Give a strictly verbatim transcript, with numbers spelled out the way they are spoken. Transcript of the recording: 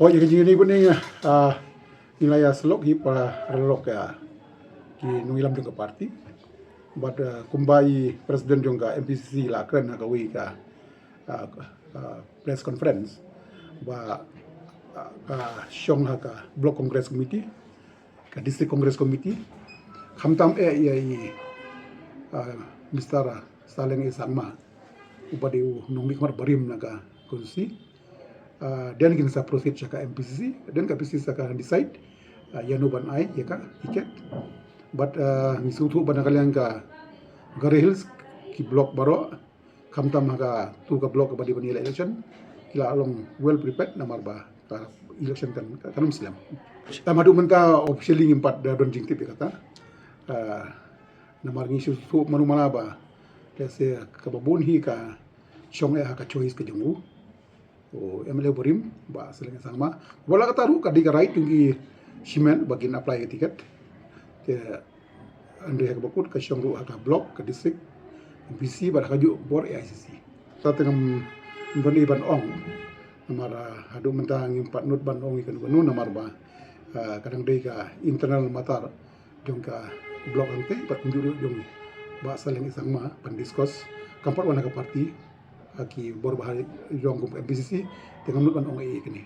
Hooid, ïa ka jingïakhun, ah, ngi la ïa sylok hi para lok ïa ki nongïalam jong ka party. Bad, ah, kumba i president jong ka M P C C la kren ha kawei ka, ah, ah, press conference ba, ah, ka shong ha ka Block Congress Committee, ka District Congress Committee, khamtam eh ïa i, ah, Mister Saleng A Sangma, uba dei u nongmihkhmat barim na ka constituency. Ah, dei kin sa proceed sha ka M P C C, dei ka M P C C sa ka decide, ah, ïa no ban ai ïa ka ticket. But, ah, ngi sngewthuh ba na ka liang ka Garo Hills ki block baroh, khamtam ha ka tu ka block kaba dei ban ïa election, ki la long well prepared namar ba ka election kan, kan ym slem. Te haduh mynta officially ngim pat da don jingtip ïa kata. Ah, namar ngi sngewthuh mano mano ba, let's say, kaba bun hi ka shong eh ha ka choice ka jong u, u M L A barim, Bah Saleng A Sangma. Wat la katta ruh ka dei ka right jong ki shimet ba kin apply ka ticket. Te hynrei ha kaba kut ka shong ruh ha ka block, ka district, M P C C bad ha kajuh bor A I C C. Te ngam don ei ban ong namar, ah, haduh mynta ngim pat nud ban ong ïa kano kano namar ba, ah, ka dang dei ka internal matter jong ka block hangtei bad kumjuh ruh jong Bah Saleng A Sangma ban discuss, kam pat wan ha ka party, ha ki bor bahari jong kum M P C C, te ngam nud ban ong ei ïa kane.